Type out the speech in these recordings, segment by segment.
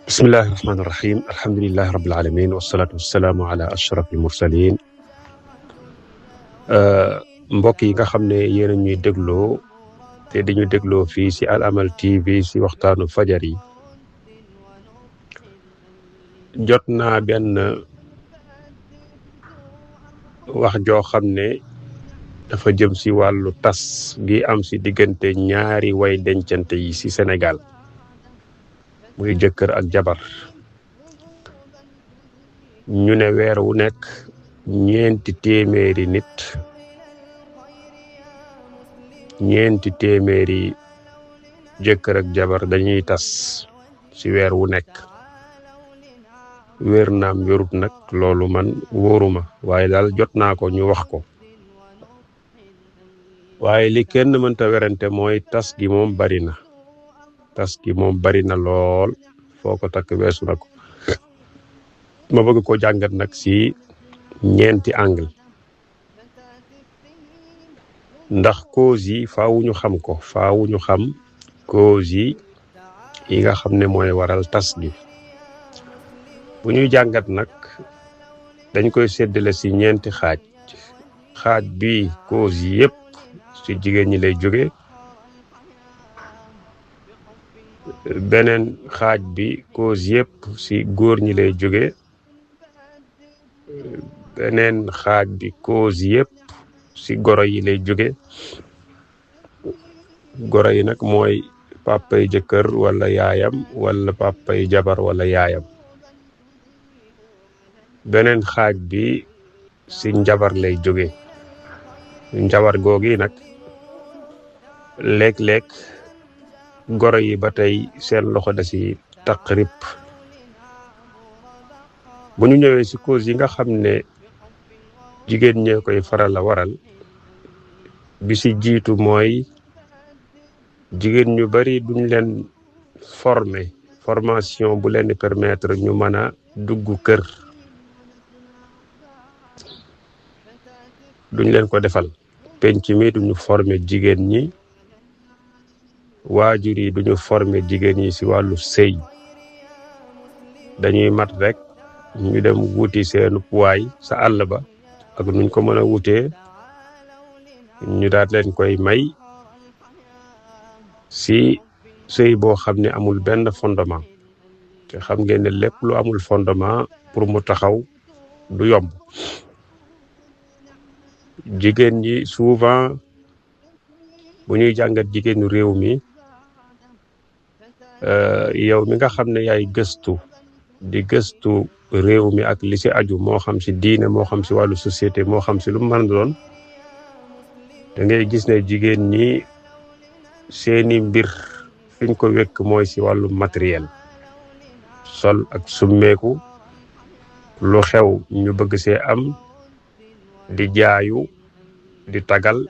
bismillahi rahmaani rahim alhamdulilahi rabbil alamin wasalaatu wasalaamu ala ashraf al mursalin mbokk yi nga xam ne yéen a ñuy dégloo te dañu dégloo fii si Al Amal TV si waxtaanu fajar yi jot naa benn wax joo xam ne dafa jëm si wàllu tas gi am si diggante ñaari way dencante yi si Sénégal muy jëkkër ak jabar ñu ne weer wu nekk 400 nit 400 jëkkër ak jabar dañuy tas ci weer wu nekk wér naam wérut nag loolu man wóoruma waaye daal jot naa ko ñu wax ko waaye li kenn mënta werante mooy tas gi moom bari na lool foo ko takk weesu na ko ma bëgg ko jàngat nag ci ñeenti angle ndax cause yi faawu ñu xam ko faawu ñu xam cause yi nga xam ne mooy waral tas gi bu ñuy jàngat nag dañ koy séddale ci ñeenti xaaj bi cause yi yépp ci jigéen ñi lay jóge beneen xaaj bi cause yépp ci góor ñi lay jóge beneen xaaj bi cause yépp ci goro yi lay jóge goro yi nag mooy papay jëkkër wala yaayam wala papay jabar wala yaayam beneen xaaj bi ci njabar lay jóge njabar googi nag léeg-léeg goro yi ba tey seen loxo da ci taqrib bu ñu ñëwee ci cause yi nga xam ne jigéen ñee koy faral a waral bi ci jiitu mooy jigéen ñu bari duñ leen formation bu leen di permettre ñu mën a dugg kër duñ leen ko defal penc mi duñu former jigéen ñi waajur yi duñu former jigéen ñi ci wàllu sëy dañuy mat rek ñu dem wuti seenu waay sa àll ba ak nuñ ko mën a wutee ñu daal leen koy may ci sëy boo xam ne amul benn fondement te xam ngeen ne lépp lu amul fondement pour mu taxaw du yomb jigéen ñi souvent bu ñuy jàngat jigéenu réew mi yow mi nga xam ne yaay gëstu réew mi ak li ci aju moo xam ci diine moo xam ci wàllu société moo xam ci lu mën doon da ngay gis ne jigéen ñi seeni mbir fiñ ko wekk mooy ci wàllu matériel sol ak summeeku lu xew ñu bëgg see am di jaayu di tagal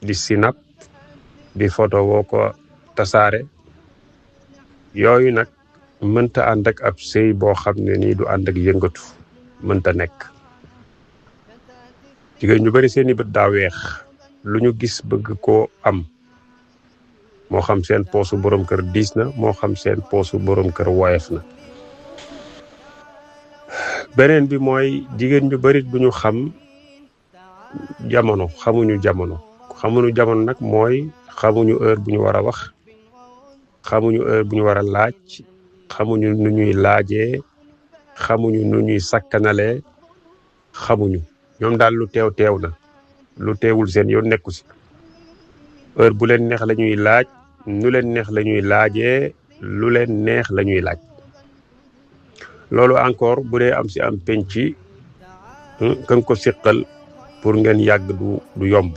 di sinap di photo woo ko tasaare yooyu nag mënta ànd ak ab sëy boo xam ne nii du ànd ak yëngatu mënta nekk jigéen ñu bari seeni bët daa weex lu ñu gis bëgg koo am moo xam seen poosu borom kër diis na moo xam seen poosu borom kër woyof na beneen bi mooy jigéen ñu bari duñu xam jamono xamuñu jamono nag mooy xamuñu heure bu ñu war a wax xamuñu heure bu ñu war a laaj xamuñu nu ñuy laajee xamuñu nu ñuy sakkanalee xamuñu ñoom daal lu teew na lu teewul seen yoon nekku ci heure bu leen neex la ñuy laaj nu leen neex la ñuy laajee lu leen neex la ñuy laaj loolu encore bu dee am ci am penc kan ko siqal pour ngeen yàgg du yomb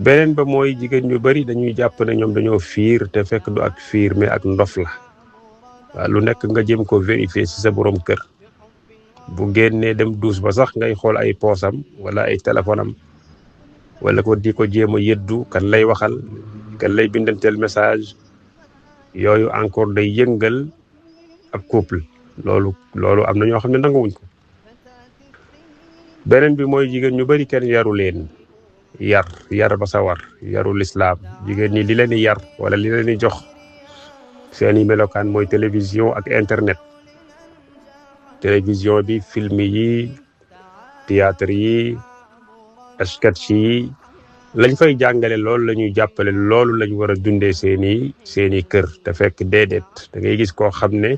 beneen ba mooy jigéen ñu bari dañuy jàpp ne ñoom dañoo fiir te fekk du ak fiir mais ak ndof la waaw lu nekk nga jëm ko vérifier ci sa borom kër bu génnee dem douche ba sax ngay xool ay poosam wala ay téléphone am wala ko di ko jéem a yëddu kan lay waxal kan lay bindanteel message yooyu encore day yëngal ab couple loolu am na ñoo xam ne nanguwuñ ko beneen bi mooy jigéen ñu bari kenn yaru leen yar ba sa war yaru lislaam jigéen ñi li leen di yar wala li leen di jox seeni melokaan mooy télévision ak internet. télévision bi film yi théâtre yi sketch yi lañ fay jàngale loolu la ñuy jàppale loolu lañ war a dundee seeni kër te fekk déedéet da ngay gis koo xam ne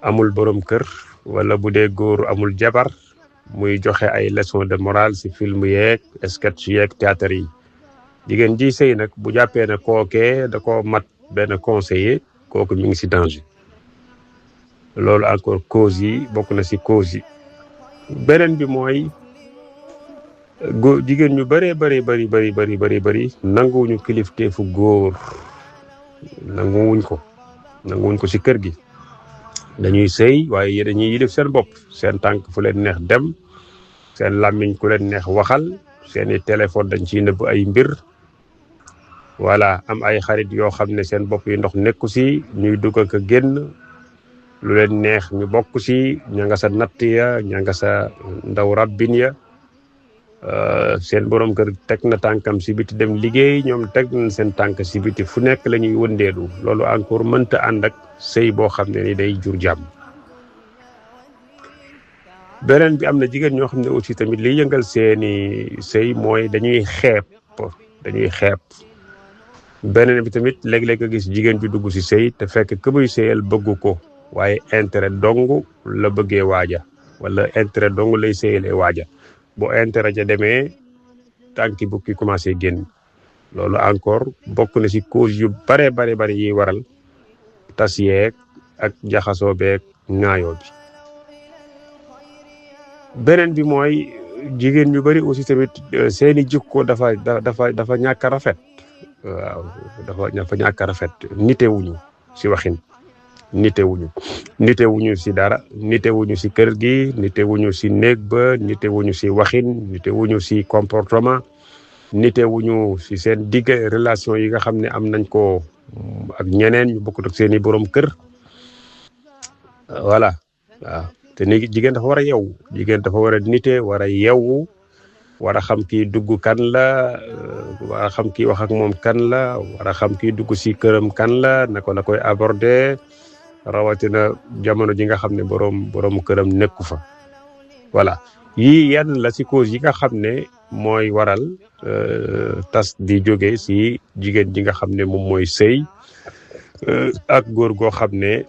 amul borom kër wala bu dee góor amul jabar muy joxe ay leçon de morale ci film yeeg sketch yeeg théâtre yi. jigéen ji sëy nag bu jàppee ne kookee da ko mat benn conseiller kooku mi ngi ci danger. loolu encore cause yi bokk na ci cause yi. beneen bi mooy jigéen ñu bëree bëri nanguwuñu kilifteefu góor nanguwuñ ko ci kër gi. dañuy sëy waaye dañuy yilif seen bopp seen tànk fu leen neex dem seen làmmiñ ku leen neex waxal seeni téléphone dañ ciy nëbb ay mbir. voilà am ay xarit yoo xam ne seen bopp yi ndox nekku ci ñuy dugg ak génn lu leen neex ñu bokk ci ña nga sa natt ya ña nga sa ndaw rabbin ya. seen borom kër teg na tànkam ci biti dem liggéey ñoom teg nañ seen tànk ci biti fu nekk la ñuy wëndeelu loolu encore mënta ànd ak sëy boo xam ne ni day jur jàmm. beneen bi am na jigéen ñoo xam ne aussi tamit liy yëngal seeni sëy mooy dañuy xeeb. beneen bi tamit léeg-léeg nga gis jigéen ju dugg ci sëy te fekk ka muy sëyal bëggu ko waaye intérêt dong la bëggee waaja wala intérêt dong lay sëyalee waaja. bu intérêt ja demee tànki bukki commencé génn loolu encore bokk na ci cause yu bare yi waral tas yeeg ak jaxasoo beeg ŋaayoo bi. beneen bi mooy jigéen ñu bari aussi tamit seeni jikko dafa ñàkk a rafet. waaw dafa ñàkk a rafet nitewuñu ci waxin nitewuñu ci dara nitewuñu ci kër gi nitewuñu ci néeg ba nitewuñu ci waxin nitewuñu ci comportement nitewuñu ci seen digg relation yi nga xam ne am nañ ko ak ñeneen ñu bokkut ak seeni borom kër. voilà waaw te ni jigéen dafa war a yeewu jigéen dafa war a nite war a yeewu war a xam kii dugg kan la war a xam kii wax ak moom kan la war a xam kii dugg ci këram kan la naka la koy aborder rawatina jamono ji nga xam ne borom këram nekku fa. voilà yii yenn la ci cause yi nga xam ne mooy waral tas di jóge ci jigéen ji nga xam ne moom mooy sëy ak góor goo xam ne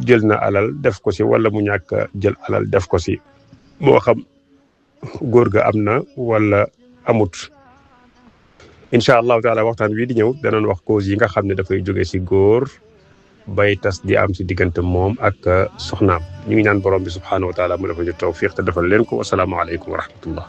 jël na alal def ko ci wala mu ñàkk jël alal def ko ci moo xam góor ga am na wala amut. incha allahu taala waxtaan wi di ñëw danañ wax cause yi nga xam ne dafay jóge ci góor bay tas di am ci diggante moom ak soxnaam. ñu ngi ñaan borom bi subhaanahu wa taala mu defal ñu tawfiq te defal leen ko. wasalaamaaleykum wa rahmatullah.